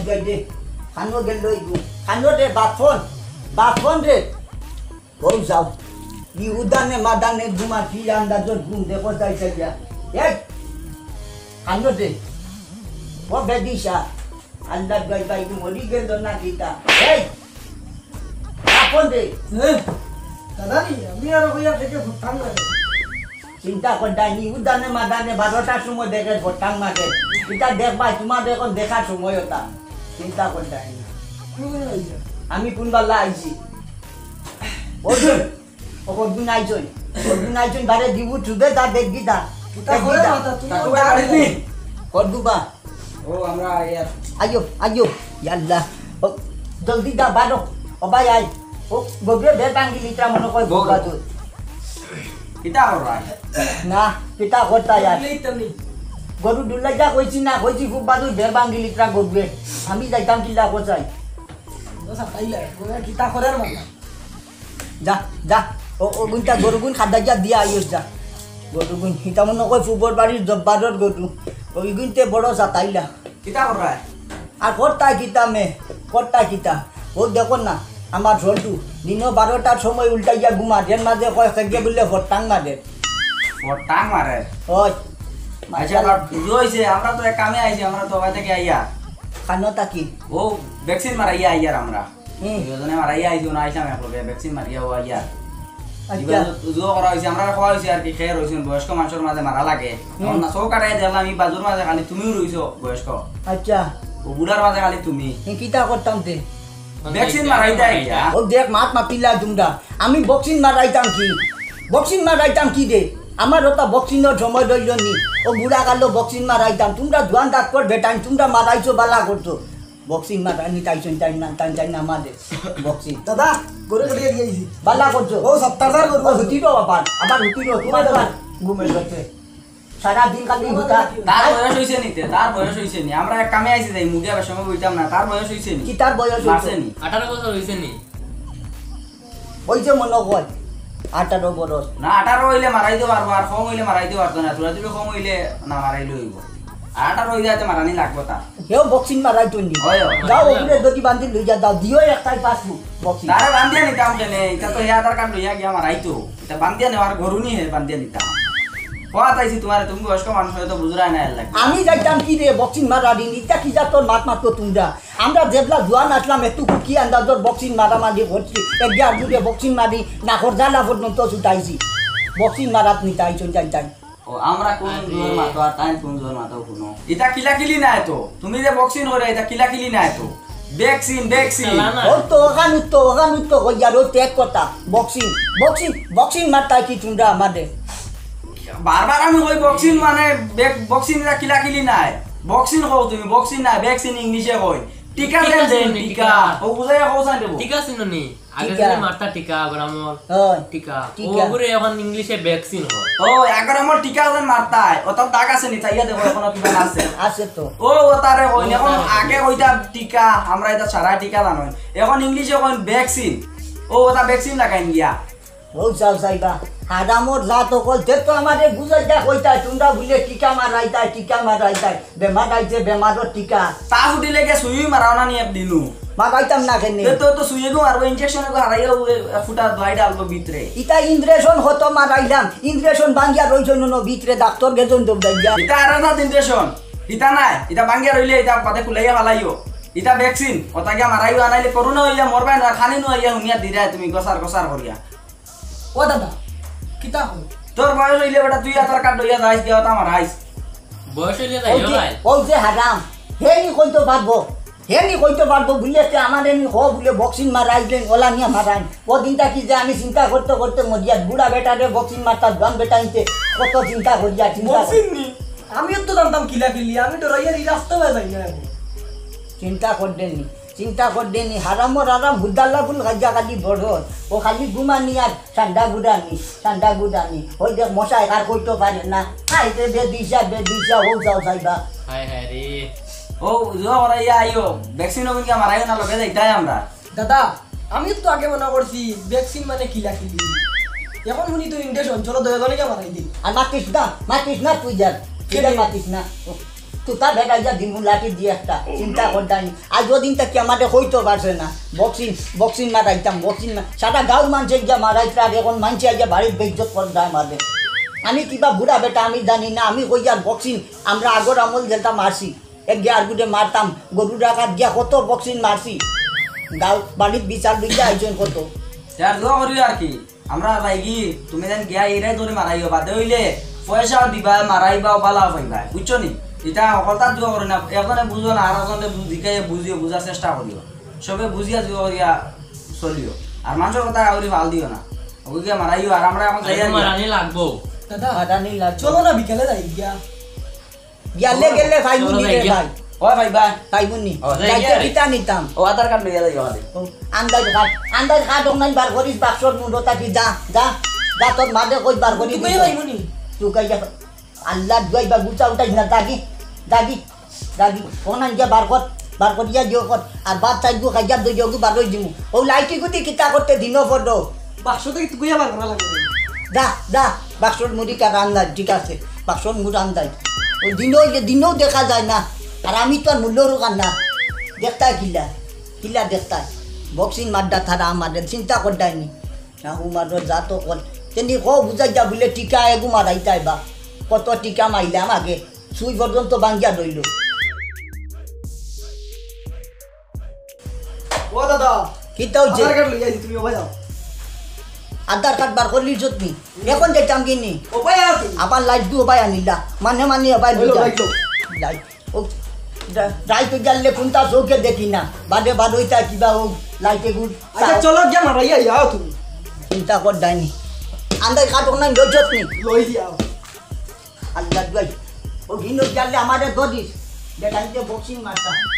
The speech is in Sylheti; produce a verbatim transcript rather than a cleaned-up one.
দে, দে। খানো গেল লই গু। খানো দে, বাপন। বাপন দে। বউ যাও। ই উদানে মাদানে ঘুমা কি আন্দাজর ঘুম দেখো যাই চাইয়া। এই, খানো দে। ও বেদিশা। আল্লাহ ভাই ভাই মরি গেল না কিতা? এই, বাপন দে। এ, দাদা নি, আমি আর ওই আর থেকে ভুট্টাম না। চিন্তা করতাই নি, উদানে মাদানে বারোটার সময় দেখে ভোটাং মাঝে। এটা দেখবাই, তোমার এখন দেখার সময় ওটা। চিন্তা করতাই নি। আমি কোন বাল্লা আইছি? অর্জুন, ও অর্জুন আইছই। অর্জুন আইছই, বারে দিবু চুদে তা দেখবি তা। কিতা দেখবি করে তা। মাথা, তুই তা ওর তুই বাড়ি বাড়ি নি? নেই। করদুবা। ও, আমরা ইয়ার আইও, আইও, ইয়াল্লা। ও, জলদি দা, বারো। ও ভাই, আই। ও, গভীর বের ভাঙ্গি লিত্রা মনে কয় গরু। গরু বাজু। কিতা কর ভাই? না, কিতা করতা ইয়ার? নেই তো নেই। গরু দুলাই যা কইছি না, কইছি খুব বাজু বের ভাঙ্গি লিত্রা গভীর। আমি যাইতাম কিল্লা কোথায়? ও সাতাইলে, ও কিতা করার মাথা? যা, যা। ও, ও গুনটা গরু গুন খাদ্য যা দিয়া আইস যা। গরু গুন, হিতা মনে কয় ফুবর বাড়ির জব্বারর গরু। ওই গুনতে বড় সাতাইলা। কিতা কর ভাই? আর করতাই কিতা মে, করতাই কিতা। ও দেখো না, আমার ঝন্টু, দিন বারোটার সময় উল্টাইয়া ঘুমা, এর মাঝে কয় কেগে বললে ভোটাং মারে। ভোটাং মারে? ওই। আচ্ছা, বাট বুঝো হইছে, আমরা তো এক কামে আইছি, আমরা তো ওখান থেকে আইয়া। খানো তাকি? ও ভ্যাকসিন মারাইয়া আইয়ার আমরা। হুম। দুজনে মারাইয়া আইছি, ওনা আইছিলাম এক লগে, ভ্যাকসিন মারিয়া ও আইয়ার। আচ্ছা। এবার তো জুয়া করা হইছে, আমরা কওয়া হইছে আর কি, খেয়ে রইছেন, বয়স্ক মানুষের মাঝে মারা লাগে। হুম। এখন না চোখ কাটাই দেখলাম, এই বাজুর মাঝে খালি তুমিও রইছো বয়স্ক। আচ্ছা। ও বুড়ার মাঝে খালি তুমি। হে, কিতা করতাম তে? ভ্যাকসিন মারাইতা আইয়া। ও দেখ, মাত মাতিলা তোমরা। আমি বক্সিং মারাইতাম কি? বক্সিং মারাইতাম কি রে? আমার ওটা বক্সিংর সময় রইল নি। ও বুড়া কালো বক্সিং মারাইতাম। তোমরা জোয়ান ডাক্তার বেটাইন, তোমরা মারাইছো, বালা করছো। বক্সিং মারানি তাই শুন, তাই না, তাই, তাই না মারে। বক্সিং। দাদা, গরু কাটিয়া দিয়ে আইছি। বালা করছো। ও, সত্তর হাজার গরু ও, আছে। হুতি রো আবার, আবার হুতি রো, তোমার আবার ঘুমের ঘরতে। সারা দিন খালি হুতা। তার বয়স হইছে নি তে, তার বয়স হইছে নি। আমরা এক কামে আইছি যাই, মুখে আবার সময় বইতাম না। তার বয়স হইছে নি। কি তার বয়স হইছে? মারছে নি। আঠারো বছর হইছে নি। ওই যে মনে কয়, আঠারো বরস। না, আঠারো হইলে মারাইতে পারবো, আর কম হইলে মারাইতে পারতো না। তোরা তুই কম হইলে না মারাইলে হইব। আর আঠারো হইলে হাতে মারানি লাগবো তা। কেউ বক্সিং মারাইতো নি। হয়, হয়। যাও, ওগুলো যদি বান্ধি লই যা, দাও, দিও একটাই পাঁচ ফুট বক্সিং। তারে বান্ধিয়া নিতাম কেনে? এটা তো হে আধার কার্ড লইয়া গিয়া মারাইতো। এটা বান্ধিয়া নেওয়ার গরু নি হে, বান্ধিয়া নিতাম। কোয়া তাইছি তোমার, তুমি বয়স্ক মানুষ হয়তো বুঝরায় না এর লাগে। আমি যাইতাম কি রে, বক্সিং মারা দিন, ইটা কি যা তোর মাত মাত তো তুমরা। আমরা যেবলা জোয়ান আসলাম, একটু কি আন্দাজর বক্সিং মারামারি করছি, এক গিয়ার দূরে বক্সিং মারি, নাকর জ্বালা পর্যন্ত ছুটাইছি। বক্সিং মারাত নিতাই চল যাই যাই। ও, আমরা কোন আরে। জোর মাতো আর তাই কোন জোর মাতো কোনো। এটা কিলাকিলি নাই তো। তুমি যে বক্সিং করে, এটা কিলাকিলি নাই তো। Vaccine, vaccine. খেলা না। ও তো ওখান উত্তর, ওখান উত্তর কই আর ও ত্যাগ কথা। বক্সিং, বক্সিং, বক্সিং মারতাই কি তোমরা আমাদের? বারবার আমি কই বক্সিং মানে বেক-, বক্সিং এটা কিলাকিলি নাই। বক্সিং কও তুমি, বক্সিং নাই, ভ্যাকসিন ইংলিশে কই। টিকা টিকা দেন, দেন, চিনো নি, টিকা। টিকা? ও বুঝাইয়া কও চাই দেবো। টিকা চিনো নি? আগে টিকা। দিনে মারতা টিকা, আগে আমল। হয়। টিকা। টিকা। ও ঘুরে এখন ইংলিশে ভ্যাকসিন হয়। ও, আগে আমল টিকা যেন মারতাই। ও তার দাগ আছে নি? চাইয়া দেখো, এখনো কিবা আছে। আছে তো। ও, ও তারে কই, ও, এখন তারে। আগে কইতা টিকা, আমরা এটা সারা টিকা জানো। এখন ইংলিশে কইন ভ্যাকসিন। ও, ওটা ভ্যাকসিন লাগাইন গিয়া। ও চাও চাইবা, হারামর জাত অকল, তে তো আমারে বুঝাইতা কইতা, তোমরা বুলে টিকা মারাইতা, টিকা মারাইতা, বেমার আইছে, বেমারর টিকা। তা ফুটিলে গিয়া সুই মারাও না নি একদিনও। মারাইতাম না কেনে? তে তো, তো সুই এগো মারবো, ইনজেকশন এগো হারাইয়া ও, এ, ফুটা দোয়াই ডালবো ভিতরে। ইতা ইনজেকশন হতো মারাইলাম, ইনজেকশন ভাঙ্গিয়া রইছে নন ভিতরে, ডাক্তার গেজন দৌড়াইয়া। ইতা আর না ইনজেকশন, ইতা নাই, ইতা ভাঙ্গিয়া রইলে ইতা পাতে খুলাইয়া ফালাইও। ইতা ভ্যাকসিন, ওটা গিয়া মারাইও আনাইলে করোনা হইয়া মরবাই না, খানি নু আইয়া হুনিয়া দিরায় তুমি গসার গসার করিয়া। ও দাদা, কিতা কই? তোর বয়স হইলে বেটা তুই আধার কার্ড লইয়া যাইস, গিয়া ওটা মারাইস। বয়স হইলে ও যাইও যে, ভাই। ও যে হারাম, হে নি কইতো পারবো, হে নি কইতো পারবো, বুলে তে আমার এমনি হ বুলে বক্সিং মারাইলেন, ওলা নিয়া মারাইন। ও দিনটা কি যে আমি চিন্তা করতে করতে মরিয়া, বুড়া বেটারে বক্সিং মারতা, জোয়ান বেটা নিতে কত চিন্তা করিয়া, চিন্তা করি। বক্সিং নি? আমিও তো জানতাম কিলা কিলি, আমি ডরাইয়া ই রাস্তা হয়ে যাই না এখন। চিন্তা করবেন নি। চিন্তা করবে নি, হারামর হারাম, হুদাল্লা বুল গাজা খালি বড়। ও খালি ঘুমানি আর ঠান্ডা গুড়ানি, ঠান্ডা গুড়ানি। ওই দেখ মশায় আর কইতো পারে না। খাইতে বেদিশা, বেদিশা, ও যাও যাইবা। হায় হায় রে। ও, জো ওরা ইয়া আইও, ভ্যাকসিন ওগুন কে মারাইও না, লগে যাইতাই আমরা। দাদা, আমি তো আগে মনে করছি ভ্যাকসিন মানে কিলা কিলি। এখন শুনি তো ইনজেকশন, চলো দয়া করে মারাই দিই। আর মাতিস না, মাতিস না তুই যার। তুই যার কেন? মাতিস না। ও। তুতা বেটা গিয়া দিমু লাঠি দিয়া একটা, চিন্তা করতাম। আর যদিন তাকি আমারে কইতো পারছে না, বক্সিং, বক্সিং মারাইতাম, বক্সিং মা-, সারা গাঁওর মানষে গিয়া মারাইতরা, আর এখন মানষে আইয়া বাড়িত বেইজ্জত করতা আমারে। আমি কিবা বুড়া বেটা, আমি জানি না, আমি কই আর বক্সিং, আমরা আগর আমল যেটা মারছি, এক গিয়া আর গুটে মারতাম, গরু ডাকাত গিয়া কত বক্সিং মারছি, গাঁও বাড়িত বিচার লইয়া আইছইন কত। ইয়ার দোয়া করি আর কি। আমরা যাইগি, তুমি যেন গিয়া এরাই ধরে মারাইও, বাদে অইলে পয়সাও দিবা, মারাইবাও, বালাও পাইবা, বুঝছো নি? ইটা হকলতার দোয়া করি না, একজনে বুঝো না, আর একজনে বুঝ-, জিকাইয়া বুঝিও, বুঝার চেষ্টা করিও। সবে বুঝিয়া দোয়া করিয়া চলিও। আর মানষর কথা আউরি ফাল দিও না। ওকে গিয়া মারাইও, আর আমরা এখন যাই আর কি। মারানি লাগবো। দাদা, মারানি লাগবো। চলো না, বিকালে যাই গিয়া। গেলে গেলে ভাই চলো মুনি যাই রে গিয়া। ভাই। ও ভাই ভাই। ভাই মুনি। ও, যাই যাইতে গিয়া। কিতা নিতাম? ও আধার কার্ড লইয়া যাইও খালি। ও, আন্দাজ কার্ড, আন্দাজ কার্ড অনলাইন বার করিস, বাক্সর মুন্ডো থাকি যা, যা, যা তোর মাঝে কই বার করি তুই দিস। ভাই মুনি। তুই কই যা। আল্লাহ দুয়াই বা গুছা উঠাইস না, দাগি, দাগি, দাগি। ফোন আন গিয়া বার কর, বার করিয়া দিও কর। আর ভাত চাইগু খাইয়া দই যোগু বার করি দিমু। ও লাইটি গুটি কিতা করতে দিন ফটো। বাক্স থাকি তুই কইয়া বার করা লাগে। যা, যা, বাক্সর মুড়ি কার আন্দাজ, ঠিক আছে। বাক্সর মুড় আন্দাজ। ও দিনও, যে দিনও দেখা যায় না। আর আমি তো আর মূল্য রোকার না। দেখতায় কিলা, কিলা দেখতায়। বক্সিং মাড্ডা তারা আমারে চিন্তা করতায়নি। না, উমার যা তো কর। তেনি কো বুঝাই যা বুলে টিকা এগু মারাইতায় বা। কত টিকা মাইলাম আগে। সুই পর্যন্ত ভাঙ্গিয়া রইল। ও দাদা, কিতা অইছে? আধার কার্ড লইয়া আইছি, তুমি ওবায় যাও। আধার কার্ড বার করলি যতনি। এখন যাইতাম কিনি? ওবায় আও তুমি। আবার লাইট দু ওবায় আনিলা। মানে মানে ওবায় অইলো, লইলা। লাইট লও। লাইট। ও, রা-, রাইত জানলে কোনটা চোখে দেখি না। বাদে বাদ অইতা কিবা ও লাইটে গুল। আচ্ছা, চলো গিয়া মারাইয়া আও তুমি। চিন্তা কর ডাইনি। আন্দাজ কাটো না, লই যতনি। লই যাও। আল্লাহ দুয়াই। ও ভিন্ন জানলে আমারে দদিস। বেটাইতে বক্সিং মারতা।